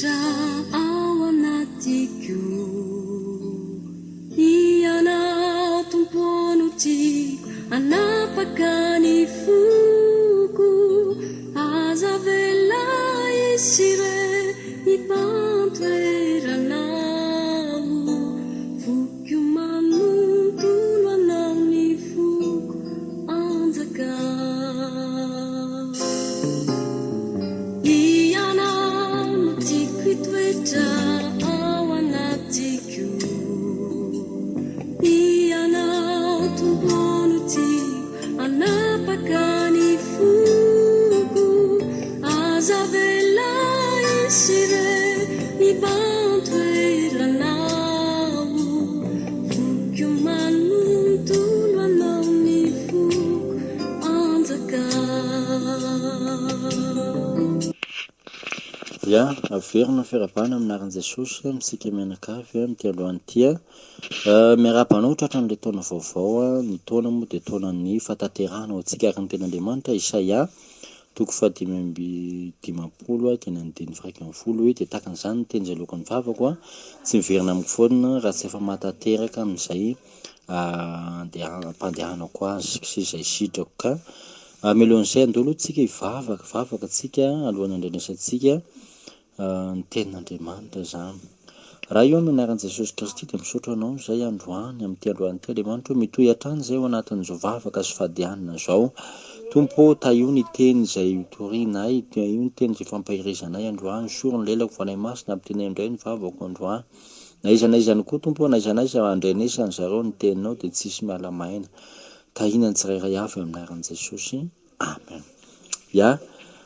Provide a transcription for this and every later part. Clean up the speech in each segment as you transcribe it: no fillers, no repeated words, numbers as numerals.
hitoetra ao anatiko. Ianao Tompo no tiako hanapaka ny foko. Aza avela hisy re ny mpantoeranao. Foko manontolo anao ny foko anjakao. Ianao no tiako hitoetra ao anatiko. Ianao Tompo no tiako hanapaka ny foko. Aza avela hisy re ny mpantoeranao. Foko manontolo anao ny foko anjakao. Ya, averina ny fiarahabana amin'ny anaran'i Jesosy amintsika mianakavy amin'ity androany ity. Miarahaba anao tratran'ilay taona vaovao. Ny taona moa dia taonan'ny fahatanterahana ho antsika araka ny tenin'Andriamanitra, Isaia toko fahadimy amby dimampolo dimy andininy faha-iraika ambin'ny folo hoe dia tahaka an'izany ny teny izay aloakan'ny vavako, tsy miverina amiko foana raha tsy efa mahatanteraka amin'izay ampandehanako azy sy izay sitrako. Ka mialohan'izay andeha aloha tsika hivavaka, hivavaka tsika alohan'ny handrenesantsika ny tenin'Andriamanitra izany. Ray ô, amin'ny anaran'i Jesosy Kristy dia misaotra Anao izay androany, amin'ity androany ity Andriamanitra ô, mitohy hatrany izay ao anatin'izao vavaka sy fadianina izao. Tompo ô, tahio ny teny izay hotorianay, tahio ny teny izay fampaherezanay androany, sory ny lelako Fanahy Masina, ampiteneno indray ny vavako androany. Na aiza na aiza ihany koa Tompo ô, na aiza na aiza andrenesan-dry zareo ny teninao dia tsisy miala maina. Tahina ny tsirairay avy amin'ny anaran'i Jesosy. Amen. Ya.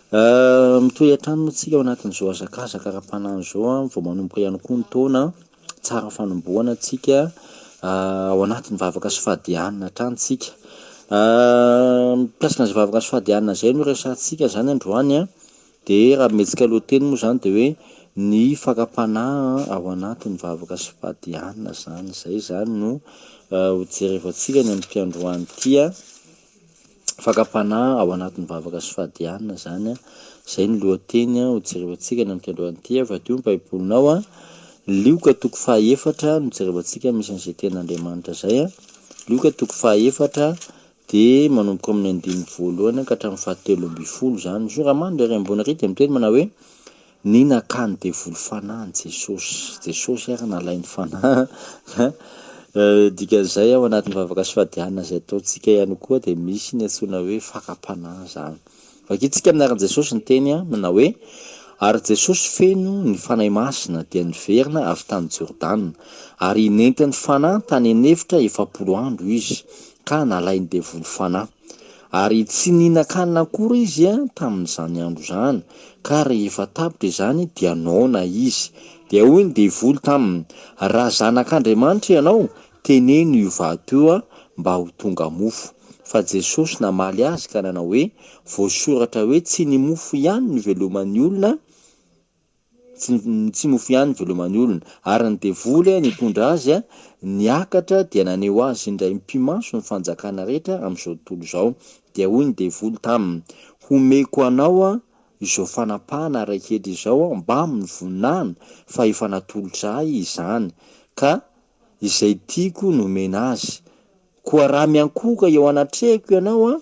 Mitohy hatrany moa tsika ao anatin'izao hazakazaka ara-panahy izao, vao manomboka ihany koa ny taona, tsara fanombohana tsika, ao anatin'ny vavaka sy fadianina hatrany tsika. Mikasika an'izay vavaka sy fadianina izay no resahantsika izany androany an, dia raha mihetsika lohateny moa izany dia hoe ny fakam-panahy ao anatin'ny vavaka sy fadianina izany, izay izany no hojerevantsika ny amin'ity androany ity an. Fakam-panahy ao anatin'ny vavaka sy fadianina izany an. Izay no lohateny ho jerevantsika ny amin'ity androany ity. Avadio ny Baibolinao an. Lioka toko fahaefatra no jerevantsika misy an'izay tenin'Andriamanitra izay an. Lioka toko fahaefatra dia manomboka amin'ny andininy voalohany ka hatramin'ny fahatelo ambin'ny folo izany. Misy ora mandry ery ambony ery dia miteny manao hoe Ny nakany devoly fanahy an'i Jesosy. Jesosy ary nalainy fanahy. Dikan'izay ao anatin'ny vavaka sy fadianina izay ataontsika ihany koa dia misy ny antsoina hoe fakam-panahy izany. Vakintsika amin'ny anaran'i Jesosy ny teny manao hoe, Ary Jesosy feno ny Fanahy Masina dia niverina avy tany Jordana, ary nentin'ny Fanahy tany an'efitra 40 andro Izy, ka nalain'ny devoly fanahy. Ary tsy nihinan-kanina akory izy tamin'izany andro izany, ka rehefa tapitra izany dia noana izy. Dia hoy ny devoly taminy, Raha Zanak'Andriamanitra ianao, teneno io vato io mba ho tonga mofo. Fa Jesosy namaly azy ka nanao hoe, Voasoratra hoe, Tsy ny mofo ihany no iveloman'ny olona, Tsy tsy mofo ihany ny veloman'ny olona. Ary ny devoly nitondra azy niakatra dia naneho azy indray mpimaso ny fanjakana rehetra amin'izao tontolo izao. Dia hoy ny devoly taminy, Homeko anao izao fanapahana rehetra izao mbamin'ny voninahiny, fa efa natolotra ahy izany, ka izay tiako no omena azy. Koa raha miankohoka eo anatrehako ianao,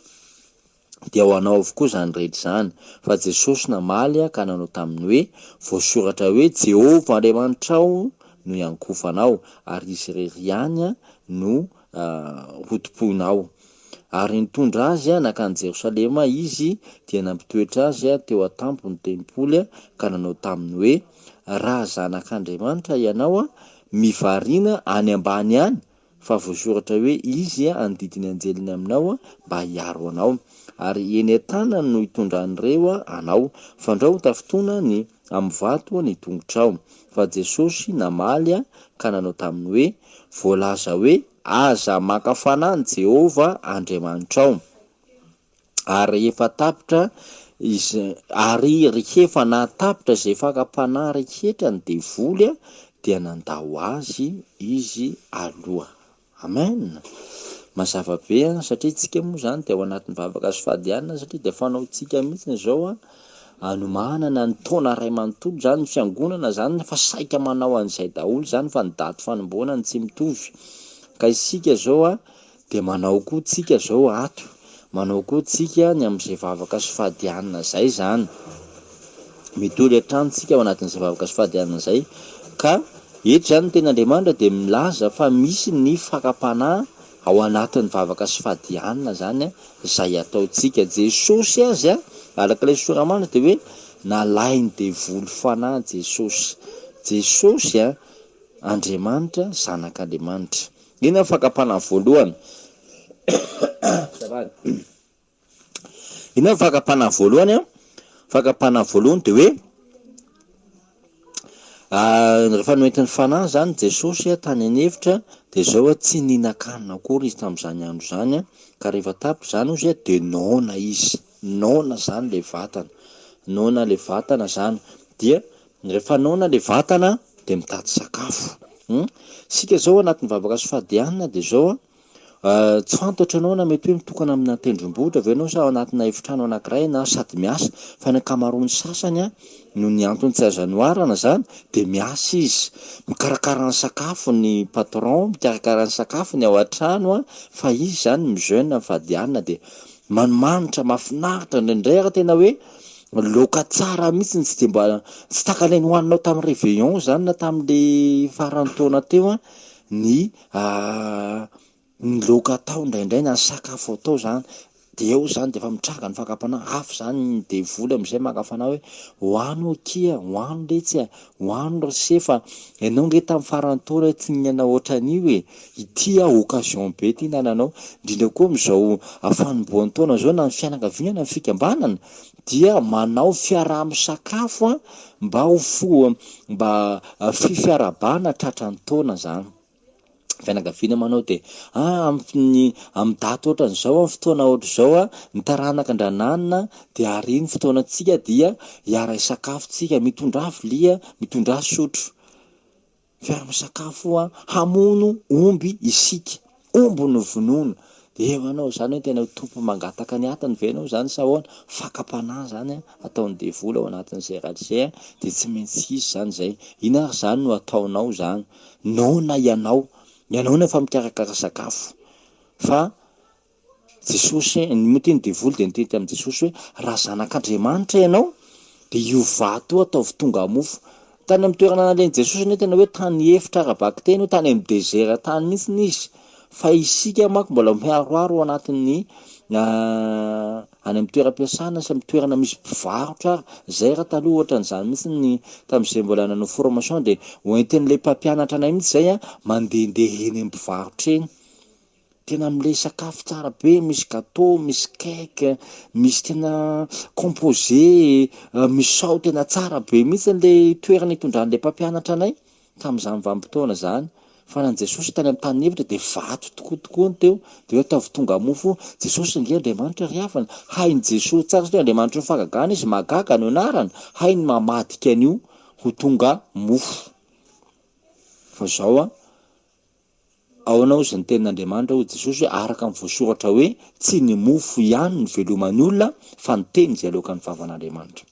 dia ho anao avokoa izany rehetra izany. Fa Jesosy namaly ka nanao taminy hoe, Voasoratra hoe, Jehovah Andriamanitrao no hiankohofanao, ary Izy irery ihany no hotompoinao. Ary nitondra azy nankany Jerosalema Izy, dia nampitoetra azy teo an-tampon'ny tempoly ka nanao taminy hoe, Raha Zanak'Andriamanitra ianao, mivarina any ambany any, Fa voasoratra hoe, Izy handidy ny anjeliny aminao mba hiaro anao, ary eny an-tanany no hitondran'ireo anao, fandrao ho tafintohina ny amin'ny vato ny tongotrao. Fa Jesosy namaly ka nanao taminy hoe, Voalaza hoe, Aza maka fanahy an'i Jehovah Andriamanitrao. Ary rehefa tapitra izay, ary rehefa nahatapitra izay fakam-panahy rehetra ny devoly, dia nandao azy izy aloha. Amen! Mazava be an, satria tsika moa izany dia ao anatin'ny vavaka sy fadianina, satria dia fanaontsika mihitsy izao an. Anomanana ny taona iray manontolo izany ny fiangonana izany fa saika manao an'izay daholo izany fa ny daty fanombohana no tsy mitovy. Ka isika izao a, dia manao koa tsika izao ato, manao koa tsika ny amin'izay vavaka sy fadianina izay izany. Mitory hatrany tsika ao anatin'izay vavaka sy fadianina izay. Ka eto izany ny tenin'Andriamanitra dia milaza fa misy ny fakam-panahy ao anatin'ny vavaka sy fadianina izany izay ataontsika. Jesosy aza, araka ilay sora-manitra dia hoe nalain'ny devoly fanahy Jesosy. Jesosy a, Andriamanitra, Zanak'Andriamanitra. Inona ny fakam-panahy voalohany? Azafady. Inona ny fakam-panahy voalohany a? Fakam-panahy voalohany dia hoe rehefa noentin'ny fanahy izany Jesosy tany an'efitra dia izao tsy nihinan-kanina akory izy tamin'izany andro izany ka rehefa tapitra izany hozy dia noana izy, noana izany ilay vatana, noana ilay vatana izany dia rehefa noana ilay vatana dia mitady sakafo. Isika izao anatin'ny vavaka sy fadianina dia izao Tsy fantatro ianao na mety hoe mitokana amina tendrombohitra ve ianao sa ao anatina efitrano anankiray na sady miasa, fa ny ankamaroan'ny sasany an, noho ny antony tsy azo anoharana izany dia miasa izy, mikarakara ny sakafo ny patron, mikarakara ny sakafo ny ao an-trano an, fa izy izany mi-jeune mifady hanina dia manimanitra, mahafinaritra, indraindray ary tena hoe laoka tsara mihitsy tsy dia mba, tsy tahaka ilay nohaninao tamin'ny réveillon izany na tamin'ilay faran'ny taona teo an, ny Ny laoka atao indraindray na ny sakafo atao zany de eo zany de efa mitranga ny fakam-panahy, hafa zany ny devoly am'zay maka fanahy hoe hoano akia, hoano letsy a, hoano ry sefa, ianao nge tamin'ny faran'ny taona tsy nihinana ohatran'io e, ity a occasion be ity nananao, indrindra koa amin'izao fanombohan-taona zao na ny fianakaviana na ny fikambanana dia manao fiaraha-misakafo a mba ho fo- mba fifiarahabana tratran'ny taona zany. Fianakaviana manao dia ah amin'ny amin'ny daty ohatran'izao, amin'ny fotoana ohatr'izao ah, ny taranaka andrananina dia ary iny fotoanantsika dia hiara-hisakafo tsika, mitondrà vilia, mitondrà sotro. Fiaraha-misakafo ah, hamono omby isika, omby no vonoina. Dia eo ianao izany hoe tena ho tompo mangataka ny atiny ve ianao izany sa ahoana? Fakam-panahy izany an, ataon'ny devoly ao anatin'izay rehetra izay an, dia tsy maintsy hisy izany izay. Inona ary izany no ataonao izany? Noana ianao, ianao nefa mikarakara sakafo. Fa Jesosy, ny moa ity ny devoly dia niteny tamin'i Jesosy hoe, raha zanak'Andriamanitra ianao, dia io vato io ataovy tonga mofo. Tany amin'ny toerana nalehan'i Jesosy anie tena hoe tany efitra ara-bakiteny io, tany amin'ny désert tany mihitsy izy. Fa isika manko mbola miharoharo ao anatin'ny any amin'ny toeram-piasana sy amin'ny toerana misy mpivarotra ary. Zay raha taloha ohatran'izany mihitsy ny tamin'izay mbola nanao formation dia hoentin'ilay mpampianatra anay mihitsy zay mandehandeha eny amin'ny mpivarotra eny. Tena amle sakafo tsara be, misy gateau, misy cake, misy tena composé, misao tena tsara be mihitsy le toerana itondran'le mpampianatra anay tamin'izany vanim-potoana zany. Fa na ny Jesosy tany amin'ny tany efitra dia vato tokoa tokoa ny teo, dia hoe ataovy tonga mofo. Jesosy ange Andriamanitra ry havana, hain'i Jesosy tsara satria Andriamanitry ny fahagagana izy, mahagaga no anarany, hainy mamadika an'io ho tonga mofo. Fa zao an, Ahoana hozy ny tenin'Andriamanitra hoy Jesosy hoe araka ny voasoratra hoe tsy ny mofo ihany no veloman'ny olona fa ny teny izay aloakan'ny vavan'Andriamanitra.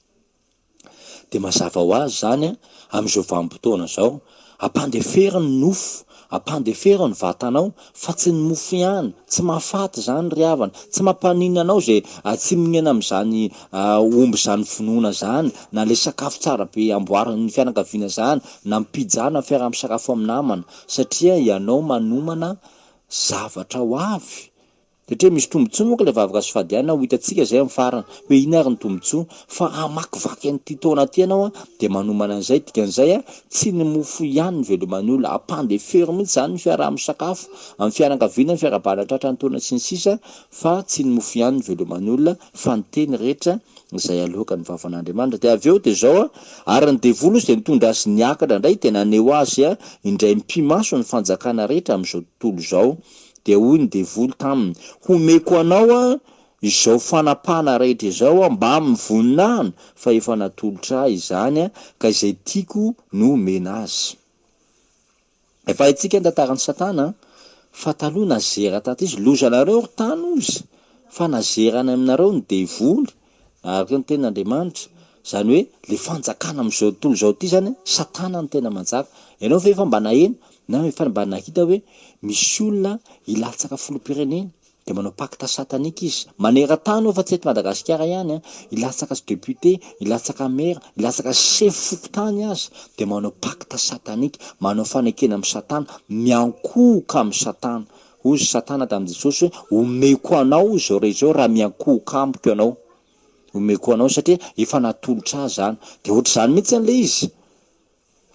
Dia mazava ho azy izany amin'izao vanim-potoana izao, ampandefero ny nofo, ampandefero ny vatanao fa tsy ny mofo ihany, tsy mahafaty izany ry havana, tsy mampaninona anao izay tsy mihinana amin'izany omby izany vonoina izany, na ilay sakafo tsara be amboarin'ny fianakaviana izany, na ny pizza na fiaraha-misakafo amin'ny namana. Satria ianao manomana zavatra ho avy. Satria misy tombotsoa manko ilay vavaka sy fadiana, ho hitantsika izay amin'ny farany hoe inona ary ny tombotsoa. Fa hamakivaky an'ity taona ity ianao dia manomana an'izay, dikan'izay tsy ny mofo ihany no veloman'ny olona, ampandefero mihitsy izany ny fiaraha-misakafo amin'ny fianakaviana, ny fiarahabana tratra ny taona sy ny sisa fa tsy ny mofo ihany no veloman'ny olona fa ny teny rehetra izay aloaka ny vavan'Andriamanitra. Dia avy eo dia izao, ary ny devoly ozy dia nitondra azy niakatra indray dia naneho azy indray mipi-maso ny fanjakana rehetra amin'izao tontolo izao. Dia hoy ny devoly taminy, Homeko anao izao fanapahana rehetra izao mbamin'ny voninahiny, fa efa natolotra ahy izany, ka izay tiako no omena azy. Efa haintsika ny tantaran'i Satana fa taloha nazera tato izy, lozanareo ry tany ozy fa nazera any aminareo ny devoly araka ny tenin'Andriamanitra. Izany hoe le fanjakana amin'izao tontolo izao ity zany, satana no tena manjaka. Ianao ve efa mba naheno na efa mba nahita hoe misy olona hilatsaka filoham-pirenena dia manao pacte satanique izy, maneran-tany io fa tsy eto Madagasikara ihany an, hilatsaka député, hilatsaka maire, hilatsaka chef fokontany aza dia manao pacte satanique, manao fanekena amin'i satana, miankohoka amin'i satana. Hoy satana tamin'i Jesosy hoe omeko anao izao rehetra izao raha miankohoka amiko ianao. Omeko anao satria efa natolotra ahy izany. Dia ohatr'izany mihitsy ilay izy.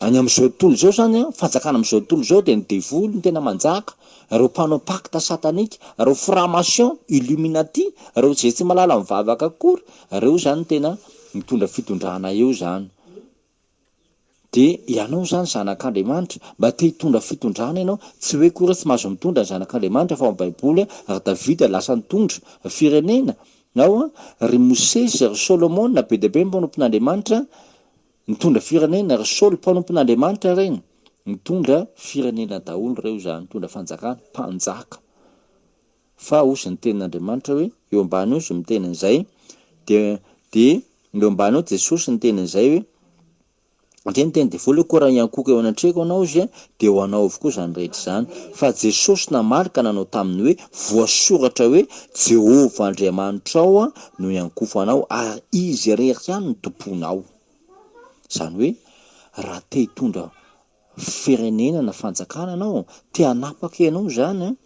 Any amin'izao tontolo izao izany an, fanjakana amin'izao tontolo izao dia ny devoly no tena manjaka, ireo mpanao pacte satanique, ireo franc-maçon, illuminati, ireo izay tsy mahalala mivavaka akory, ireo izany no tena mitondra fitondrana eo izany. Dia ianao izany zanak'Andriamanitra, mba te hitondra fitondrana ianao, tsy hoe akory hoe tsy mahazo mitondra ny zanak'Andriamanitra fa ao amin'ny baiboly ry Davida lasa nitondra firenena ao an, ry Mosesy, ry Solomona, be dia be ny mpanompon'Andriamanitra nitondra firenena, ry Saoly mpanompon'Andriamanitra ireny, nitondra firenena daholo ireo izany, nitondra fanjakana, mpanjaka. Fa hozy ny tenin'Andriamanitra hoe, eo ambany eo izy miteny an'izay, dia dia eo ambany eo Jesosy niteny an'izay hoe, Ndre niteny devoly hoe, koa raha hiankohoka eo anatrehako ianao izy, dia ho anao avokoa izany rehetra izany. Fa Jesosy namaly ka nanao taminy hoe, Voasoratra hoe, Jehovah Andriamanitrao no hiankohofanao, ary Izy irery ihany no tompoinao. Izany hoe, raha te hitondra firenena na fanjakana ianao, te hanapaka ianao izany an,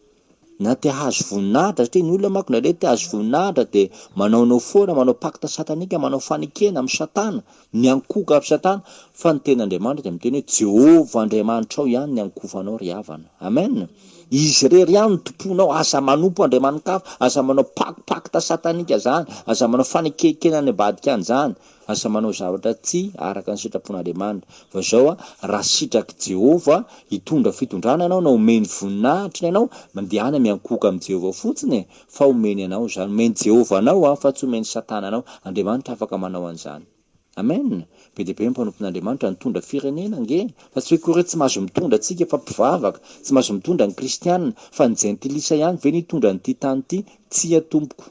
na te hahazo voninahitra, satria ny olona manko indraindray te hahazo voninahitra dia manaonao foana, manao pacte satanique, manao fanekena amin'i satana, miankohoka amin'i satana, fa ny tenin'Andriamanitra dia miteny hoe Jehovah Andriamanitrao ihany ny ankohofanao ry havana. Amen. Izy irery ihany no tomponao, aza manompo andriamani-kafa, aza manao pacte satanique zany, aza manao fanekekena any ambadika any zany. Aza manao zavatra tsy araka ny sitrapon'Andriamanitra. Fa izao an, raha sitrak'i Jehovah hitondra fitondrana ianao na omeny voninahitra ianao, mandehana miankohoka amin'i Jehovah fotsiny e, fa omeny anao izany. Omen'i Jehovah anao an, fa tsy omen'i Satana anao. Andriamanitra afaka manao an'izany. Amen! Be dia be ny mpanompon'Andriamanitra nitondra firenena ange. Fa tsy hoe akory hoe tsy mahazo mitondra antsika fa mpivavaka, tsy mahazo mitondra ny kristiana, fa ny jentilisa ihany ve no hitondra an'ity tany ity? Tsia tompoko.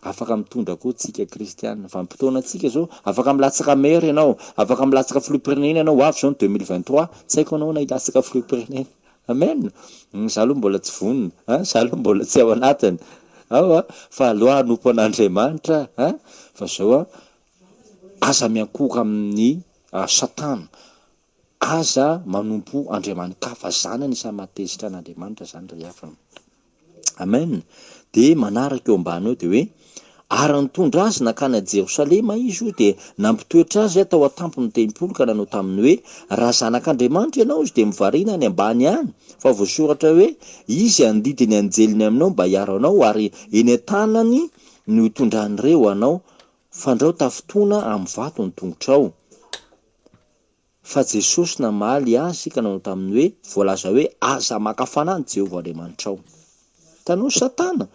Afaka mitondra koa tsika kristiana. Vanim-potoana antsika zao, afaka milatsaka maire ianao, afaka milatsaka filoham-pirenena ianao, ho avy zao ny 2023, tsy haiko anao na hilatsaka filoham-pirenena. Amen! Za aloha mbola tsy vonona, an, za aloha mbola tsy ao anatiny. Ao an, fa aleo hanompo an'Andriamanitra an, fa zao an, aza miankohoka amin'ny satana, Aza manompo andriamani-kafa, zany anisan'ny mahatezitra an'Andriamanitra zany ry havana. Amen. Dia manaraka eo ambany eo dia hoe, ary nitondra azy nankany a Jerosalema izy io dia nampitoetra azy tao an-tampon'ny tempoly ka nanao taminy hoe, raha zanak'Andriamanitra ianao izy dia mivarina any ambany any, fa voasoratra hoe, Izy handidy ny anjeliny aminao mba hiaro anao ary eny an-tanany no hitondran'ireo anao, fandrao tafintohina amin'ny vato ny tongotrao. Fa Jesosy namaly azy ka nanao taminy hoe, Voalaza hoe, 'Aza maka fanahy an'i Jehovah Andriamanitrao. Hitanao, Satana,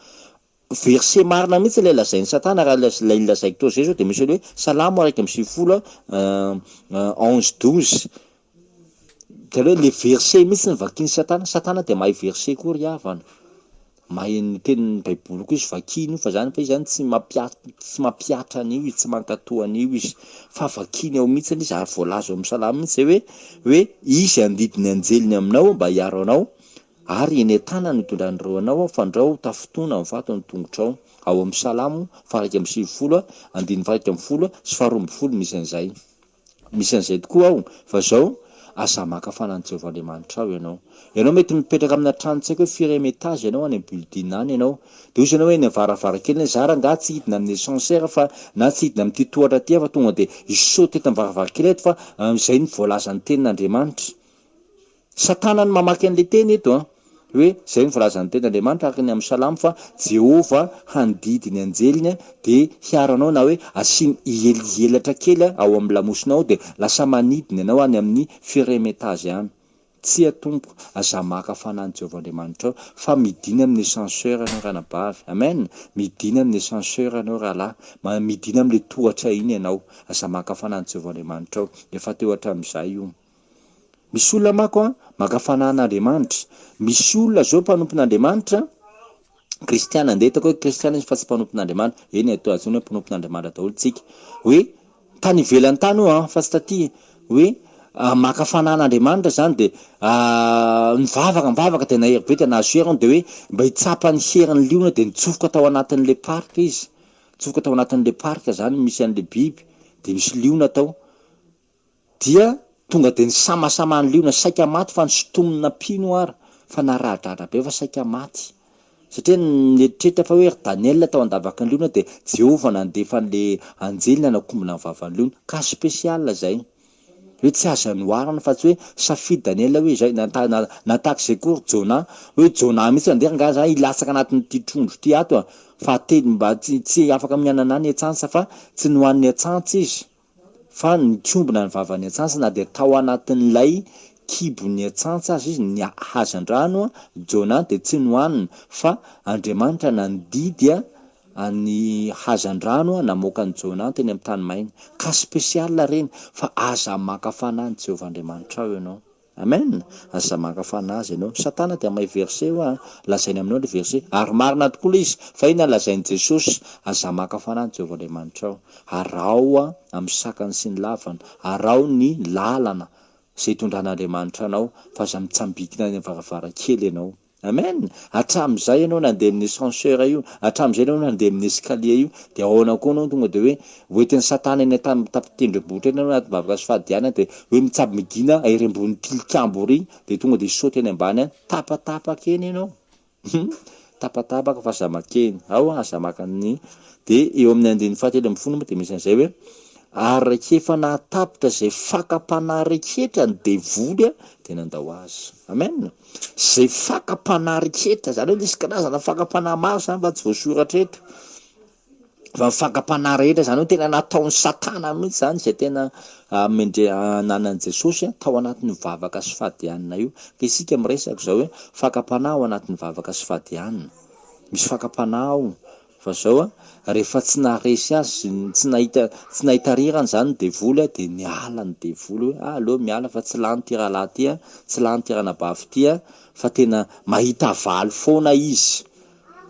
verset marina mihitsy ilay lazain'i Satana, raha ilay lazaiko teo izay izao dia misy hoe Salamo 91, 11, 12. Hitanao, ilay verset mihitsy no vakian'i Satana. Satana dia mahay verset koa ry havana. Mahay ny tenin'ny baiboly koa izy vakiany io fa zany fa izy zany tsy mampiat- tsy mampihatra an'io izy, tsy mankatò an'io izy fa vakiany ao mihitsy izy ary voalaza ao amin'ny salamo mihitsy zay hoe hoe izy handidy ny anjeliny aminao mba hiaro anao ary eny an-tanany no hitondran'ireo anao fandrao tafintohina amin'ny vato ny tongotrao. Ao amin'ny salamo faha 91 andininy faha 11 sy faha 12 misy an'izay. Misy an'izay tokoa ao, fa izao, aza maka fanahy an'i Jehovah Andriamanitrao ianao. Ianao mety mipetraka amina trano tsy haiko hoe firy ème étage ianao any amin'ny building any ianao. Dia hoy ianao hoe eny am-varavarankely eny, za rangahy tsy hidina amin'ny ascenseur fa na tsy hidina amin'ity tohatra ity aho fa tonga dia hi-saute eto am-varavarankely eto fa izay no voalazan'ny tenin'Andriamanitra. Satana no mamaky an'ilay teny eto an! Hoe, izay no voalazan'ny tenin'Andriamanitra araka ny amin'ny Salamo fa Jehovah handidy ny anjeliny dia hiaro anao na hoe asiany hielielatra kely ao amin'ny lamosinao dia lasa manidina ianao any amin'ny fireme étage any. Tsia tompoko, aza maka fanahy an'i Jehovah Andriamanitrao fa midina amin'ny ascenseur ianao ranabavy. Amen! Midina amin'ny ascenseur ianao rahalahy. Midina amin'ilay tohatra iny ianao. Aza maka fanahy an'i Jehovah Andriamanitrao. Efa teo hatramin'izay io. Misy olona manko an, maka fanahy an'Andriamanitra. Misy olona zao mpanompon'Andriamanitra, kristiana, andeha hitako hoe kristiana izy fa tsy mpanompon'Andriamanitra. Eny e, atao antsoina hoe mpanompon'Andriamanitra daholo tsika. Hoe Tany ivelany tany io an, fa tsy taty, hoe maka fanahy an'Andriamanitra zany de nivavaka nivavaka de nahery be de nahazo hery hono de hoe mba hitsapa ny herin'ny liona de nitsofoka tao anatin'le parc izy, nitsofoka tao anatin'le parc zany misy an'le biby de misy liona tao, dia tonga de nisamasamany liona, saika maty fa nisintomina mpino ara fa naradratra be fa saika maty. Satria nieritreritra fa hoe ry Daniela tao an-davaky ny liona dia Jehovah nandefa an'le anjely nanakombona ny vavan'ny liona. Cas spécial zay. Hoe tsy azo anoharana fa tsy hoe safidy Daniela hoe izay, na na tahaka izay koa ry Jonah. Hoe Jonah mihitsy andeha angaha zany hilatsaka anatin'ity trondro ity ato a. Fahatelo mba tsy tsy afaka mihinana ny atsantsa fa tsy nohanin'ny atsantsa izy. Fa nikombona ny vavan'ny atsantsa na dia tao anatin'ilay kibon'ny atsantsa aza izy, ny hazandrano, Jonah, dia tsy nohanina, fa Andriamanitra nandidy an'ny hazandrano namoaka an'i Jonah teny amin'ny tany maina. Cas spécial ireny, fa aza maka fanahy an'i Jehovah Andriamanitrao ianao. Amen! Aza maka fanahy azy ianao. Satana dia mahay verset hoa, lazainy aminao ilay verset. Ary marina tokoa ilay izy, fa inona no lazain'i Jesosy? Aza maka fanahy an'i Jehovah Andriamanitrao. Araho amin'ny sakany sy ny lavany, araho ny lalana izay itondran'Andriamanitra anao, fa aza mitsambikina any amin'ny varavarankely ianao. Amen! Hatramin'izay ianao nandeha amin'ny ascenseur io, hatramin'izay ianao nandeha amin'ny escalier io, dia ahoana koa ianao tonga dia hoe hoentin'i satana eny an-tampon-tendrombohitra eny ianao anaty vavaka sy fahadianana dia hoe mitsabo migina ery ambony tilikambo ery dia tonga dia hisaoty eny ambany any, tapatapaka eny ianao. Hum! Tapatapaka fa aza makeny. Ao aza maka ny dia eo amin'ny andininy fahatelo ambin'ny folo moa dia misy an'izay hoe ary rehefa nahatapitra izay fakam-panahy rehetra ny devoly dia nandao azy. Amen! Izay fakam-panahy rehetra, izany hoe misy karazana fakam-panahy maro izany fa tsy voasoratra eto. Fa ny fakam-panahy rehetra, izany hoe tena nataon'i Satana mihitsy izany izay tena mendre ananan'i Jesosy tao anatin'io vavaka sy fadianina io. Ka isika miresaka izao hoe fakam-panahy ao anatin'ny vavaka sy fadianina. Misy fakam-panahy ao. Fa zao a, rehefa tsy naharesy azy, tsy nahita, tsy nahita rirany zany ny devoly a, dia niala ny devoly hoe, ah aleo miala fa tsy lany ity rahalahy ity a, tsy lany ity ranabavy ity a, fa tena mahita valy foana izy.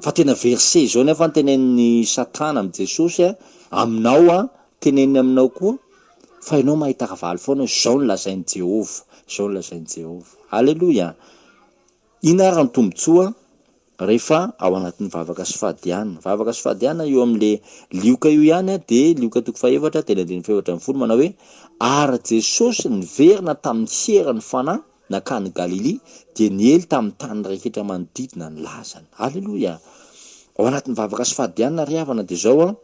Fa tena verset zao nefa no tenenin'i satana amin'i Jesosy a, aminao a, teneniny aminao koa, fa ianao mahita valy foana hoe zao no lazain'i Jehovah, zao no lazain'i Jehovah. Aleloia! Inona ary ny tombotsoa rehefa ao anatin'ny vavaka sy fahadianana? Vavaka sy fahadianana eo amin'le Lioka io ihany dia Lioka toko fahefatra teny andininy fahefatra ambin'ny folo manao hoe, Ary Jesosy niverina tamin'ny herin'ny Fanahy nankany Galilia dia niely tamin'ny tany rehetra manodidina ny lazany. Aleloia! Ao anatin'ny vavaka sy fahadianana ry havana dia izao an,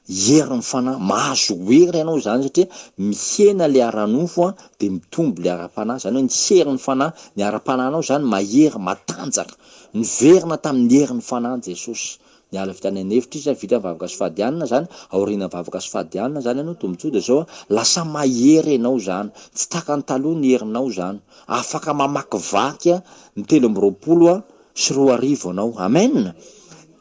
Herin'ny fanahy, mahazo hery ianao izany satria mihena ilay ara-nofo dia mitombo ilay ara-panahy, izany hoe ny herin'ny fanahy, ny ara-panahinao izany mahery, matanjaka. Niverina tamin'ny herin'ny fanahy Jesosy. Niala avy tany an'efitra izy, vita ny vavaka sy fahadianana izany, aorian'ny vavaka sy fahadianana izany ianao tombontsoa dia izao, lasa mahery ianao izany, tsy takany taloha ny herinao izany, afaka mamakivaky ny 2023 anao. Amen!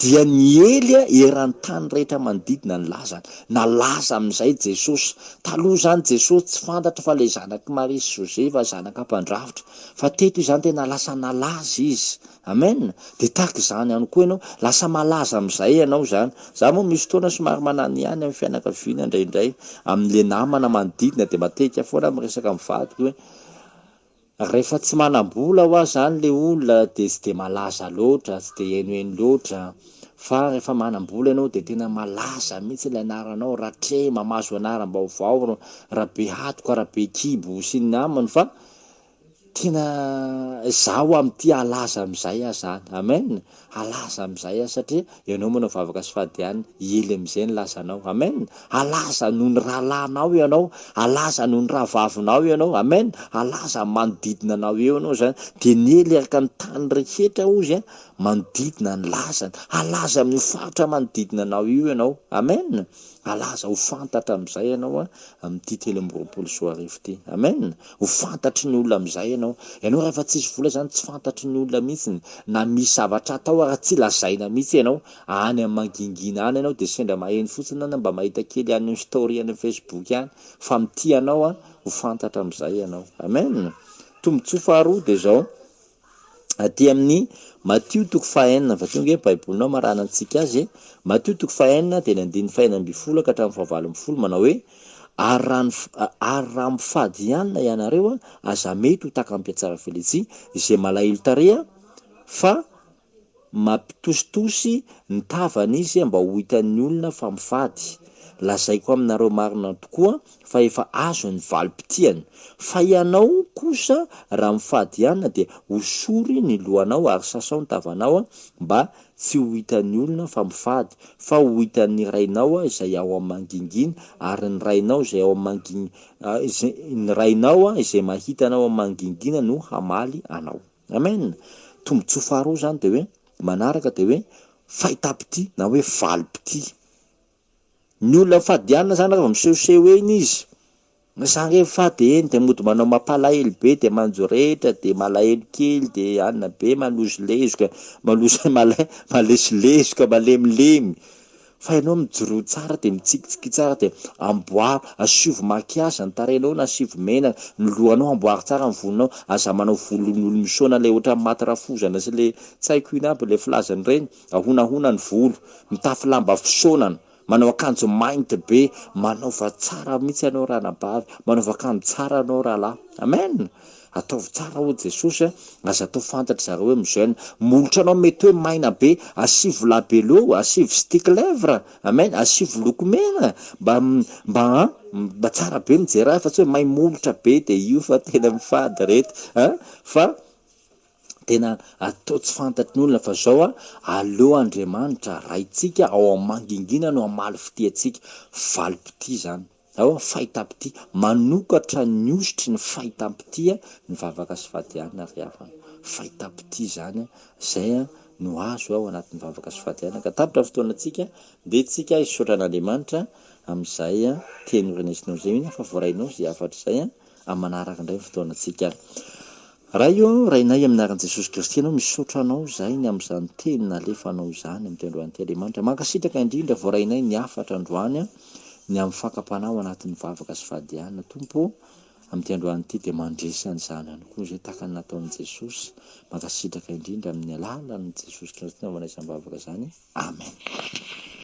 Dia niely eran'ny tany rehetra manodidina ny lazany. Nalaza amin'izay Jesosy. Taloha izany Jesosy tsy fantatra fa ilay zanak'i Maria sy Josefa, zanaka mpandrafitra. Fa teto izany tena lasa nalaza izy. Amen! Dia tahaka izany ihany koa ianao, lasa malaza amin'izay ianao izany. Za moa misy fotoana somary mananihany amin'ny fianakaviana indraindray, amin'ilay namana manodidina dia matetika foana aho miresaka amin'ny vadiko hoe, Rehefa tsy manam-bola hoa zany le olona de tsy de malaza loatra, tsy de henoheno loatra, fa rehefa manam-bola ianao de tena malaza mihitsy ilay anaranao, Ratrema, mahazo anaram-baovao, Rabehatoka, Rabekibo sy ny namany fa tena izaho amin'ity halaza amin'izay aho zany, amen, halaza amin'izay aho satria ianao manao vavaka sy fady ihany, hiely amin'izay ny lazanao, amen, halaza noho ny rahalahinao ianao, halaza noho ny rahavavinao ianao, amen, halaza amin'ny manodidina anao eo ianao izany, dia niely araka ny tany rehetra hozy an, manodidina ny lazany, halaza amin'io faritra manodidina anao io ianao, amen, halaza ho fantatra amin'izay ianao an, amin'ity 2023 ity, amen. Ho fantatry ny olona amin'izay ianao. Ianao rehefa tsisy vola izany tsy fantatry ny olona mihitsy. Na misy zavatra atao ara tsy lazaina mihitsy ianao. Any amin'ny mangingina any ianao dia sendra maheno fotsiny na mba mahita kely any amin'ny story any amin'ny facebook any. Fa mitia anao an, ho fantatra amin'izay ianao. Amen. Tombotsoa faharoa dia izao. Aty amin'ny Matio toko fahaenina, vakio ange ny Baibolinao hamarana antsika azy e. Matio toko fahaenina dia ny andininy fahenina ambin'ny folo ka hatramin'ny fahavalo ambin'ny folo manao hoe, Ary raha ny ary raha mifady hanina ianareo, aza mety ho tahaka ny mpiatsara velatsihy izay malahelo tarehy fa mampitositosy ny tavany izy mba ho hitan'ny olona fa mifady. Lazaiko aminareo marina tokoa fa efa azony ny valim-pitiany. Fa ianao kosa raha mifady hanina dia hosory ny lohanao ary sasao ny tavanao mba tsy ho hitan'ny olona fa mifady, fa ho hitan'ny Rainao izay ao amin'ny mangingina, ary ny Rainao izay ao amin'ny manging ny Rainao izay mahita anao amin'ny mangingina no hamaly anao. Amen! Tombontsoa faharoa izany dia hoe manaraka dia hoe fahitam-pitia na hoe valim-pitia. Ny olona mifady hanina izany rehefa misehoseho eny izy, za nge mifady eny dia mody manao mampalahelo be dia manjoretra dia malahelo kely dia hanina be malozolezoka, malozo malesolesoka, malemilemy. Fa ianao mijoroa tsara dia mitsikitsikia tsara dia amboaro, asivo maquillage ny tarehinao na asivo menaka, ny lohanao amboaro tsara ny volonao, aza manao volon'olo misaona ilay ohatran'ny maty rafozana sy ilay tsy haiko ino aby ilay filazan'ireny, ahonahona ny volo, mitafy lamba fisaonana, manao akanjo mainty be, manaova tsara mihitsy ianao ranabavy, manaova akanjo tsara ianao rahalahy. Amen! Ataovy tsara hoy Jesosy a, aza atao fantatry zareo hoe mi-jeune, molotra anao mety hoe maina be, asivo labello, asivo stick lèvre, amen, asivo lokomena, mba mba an, mba tsara be mijery ahy fa tsy hoe may molotra be de io fa tena mifady reto an, fa tena atao tsy fantatry ny olona fa zao a, aleo Andriamanitra Raintsika ao amin'ny mangingina no hamaly fitia antsika, valim-pitia zany. Ao fahitam-pitia, manokatra ny hosotry ny fahitam-pitia ny vavaka sy fadiana ry havana. Fahitam-pitia izany, izay no azo ao anatin'ny vavaka sy fadiana. Ka tapitra ny fotoanantsika, ndeha tsika hisaotra an'Andriamanitra amin'izay teny norenesinao izay. Mino aho fa voarainao izay hafatra izay. Amin'ny manaraka indray ny fotoanantsika. Ray ô, Rainay amin'ny anaran'i Jesosy Kristy Ianao, misaotra Anao izahay ny amin'izany teny nalefanao izany amin'ity androany ity Andriamanitra. Mankasitraka indrindra voarainay ny hafatra androany ny amin'ny fakam-panahy ao anatin'ny vavaka sy fadiana. Tompo ô, amin'ity androany ity dia mandresy an'izany ihany koa izay tahaka ny nataon'i Jesosy. Mankasitraka indrindra amin'ny alalan'i Jesosy Kristy nanaovana izany vavaka izany. Amen.